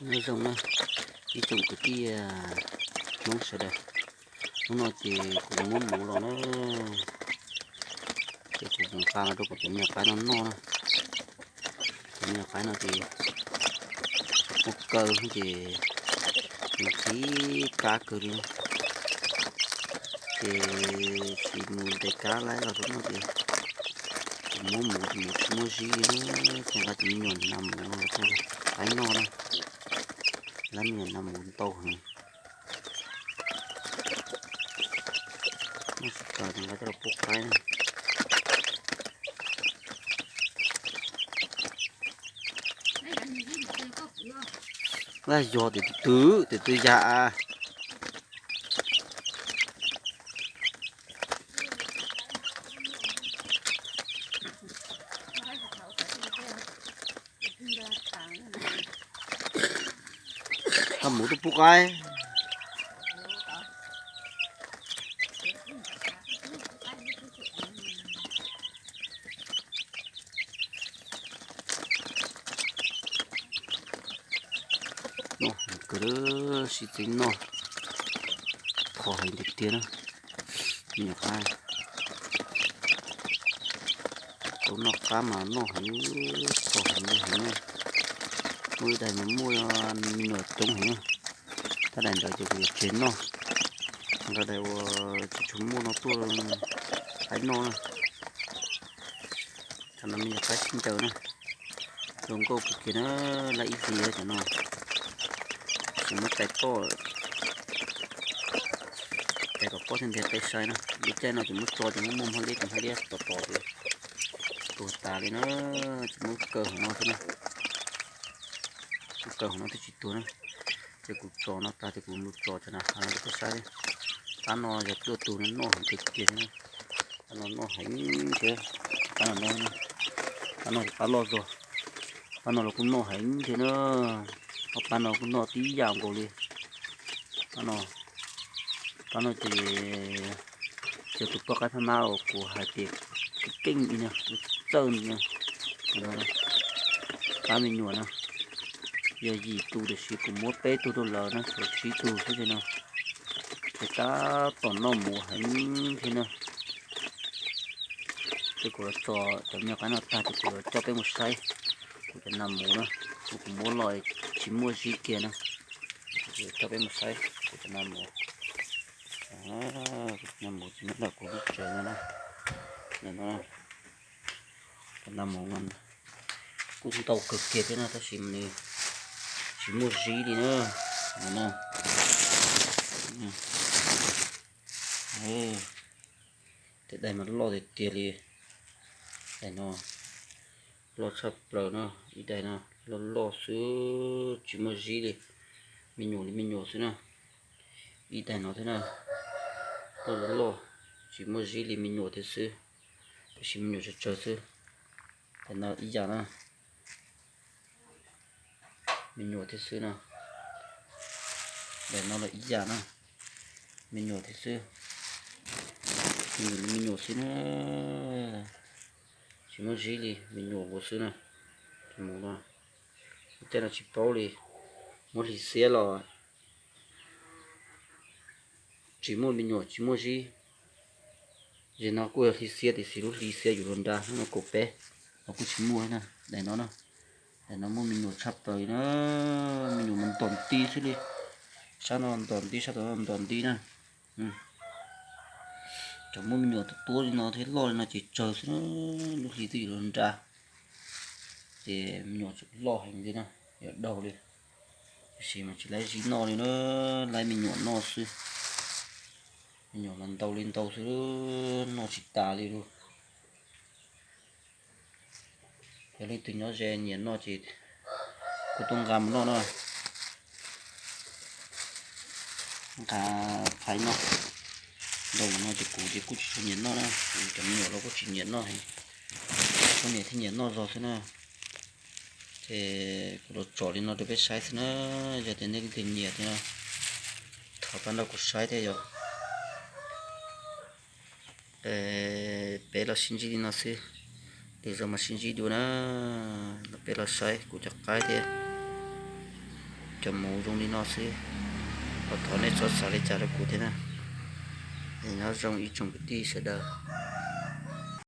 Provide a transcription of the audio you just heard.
Nyob zoo na, ib tsoom kwv tij Hmoob sawv daws, hnub no ces kuv muab hmoov los na, ces kuv mus nqa los rau kuv cov me nyuam qaib no noj na. Cov me nyuam qaib no ces muaj kaw ces nws qhib kab kawg li na, ces tsis mus ntes kab laib los rau no ces kuv muab hmoov ces mus tsis muaj zib li na, ces nqa cov me nyuam nas mus no rau qaib noj na. Lab me nyuam nas mus ntau heev, noj tsis tas ces nqa coj los pub qaib na. Laj yog tes tus twg tes twg yam. Koj mus tuaj pub qaib. Noj heev kawg, sib txeeb noj, thom heev tiag tiag na. Me nyuam qaib tau noj qab mas noj heev, thom heev li heev na. Muaj ib daim mas muaj me nyuam coob heev na. Tab daim ntawd ces kuv yuav tseg noj, nqa daim uas tsis tshua muaj no tuaj qaib noj na. Cov no me nyuam qaib sib ncaws na, zoo nkauj kawg kiag na, laj ib hlis cov no. Ces muab tais toj, tais kom pob thiaj ntiag peb saib na. Lub caij no ces muab tso ces muab muaj hmab liab ces hmab liab tom tom ces tuag tas li na. Ces muab kaw hauv no xwb na, muab kaw hauv no twb tsis tuag na. Ces kuv tso no tag ces kuv mus tso cov nas hav no rau peb saib. Pab no yog tuaj tus no noj heev tiag tiag thiab, pab no noj heev thiab. Pab no no, pab no pab loj zog, pab no los kuj noj heev thiab na. Ob pab no kuj noj tib yam nkaus li. Pab no, pab no ces yog tus poj qaib phab mab uas kuv hais tias keej keej li na, txawj li na. Pab me nyuam na, yog yim tus tiam sis kuv muab peb tug rau lawv na, tshuav tsib tug xwb thiab no. Ces tab tom noj mus heev thiab na. Ces kuv los tso cov me nyuam qaib no tag ces kuv los coj peb mus saib kuv cov nas mus na. Kuv, kuv muab los tsis muaj zib kiag na. Kuv coj peb mus saib kuv cov nas mus. Kuv cov nas mus tsis nyob ntawm kuv lub tsev no na. Cov nas mus kuj ntau kawg kiag thiab no tab sis mas nws tsis muaj zib li na. Tes daim mas loj tiag tiag li. Daim no loj tshaj plaws no, ib daim no loj loj xwb tsis muaj zib li, me nyuam li me nyuam xwb na. Ib daim no thiab na, loj loj loj, tsis muaj zib li, me nyuam thiab xwb, tab sis me nyuam tsawg tsawg xwb. Daim no ib yam na, me nyuam thiab xwb na. Daim no los ib yam na, me nyuam thiab xwb, me nyuam li me nyuam xwb na, tsis muaj zib li, me nyuam nkaus xwb na. Mus no, tej no tsis paub li, muab hli xiab los tsis muaj me nyuam tsis muaj zib. Zim no kuj yog hli xiab tiam sis lub hli xiab yuav luag nra, hnub no kaum peb los kuj tsis muaj na. Daim no na, daim no muaj me nyuam tshaj plaws li na, me nyuam mas ntom nti xwb li. Sab no ntom nti, sab tod ntom nti na. Cov muaj me nyuam tuab tuab li no thiab loj li no ces tsawg xwb na, lub hli twb yuav luag nra. Ces me nyuam loj heev li na, yuav daug li. Tiam sis mas tsis laib zib noj li na, laib me nyuam noj xwb. Me nyuam mas ntau li ntau xwb, noj tsis tas li lawm. Yog leej twg nyob ze nyiam noj ces kuj tuaj nqa mus noj na. Nqa phais noj, nqa mus noj ces kuv ces kuj tsis tshua nyiam noj na, kuv cov me nyuam los kuj tsis nyiam noj heev. Tshuav niam thiab nyiam noj zog xwb na. Ces kuv los tsom li no rau peb saib xwb na, yog tias nej leej twg nyiam thiab no, thov pab nrog kuv saib thiab yom. Peb los sib ntsib li no xwb, lwm zaus mas sib ntsib dua na. Peb los saib kuv cov qaib thiab. cov mus zoo li no xwb, thov nej txhob xav li cas rau kuv thiab na. Nyob zoo ib tsoom kwv tij sawv daws.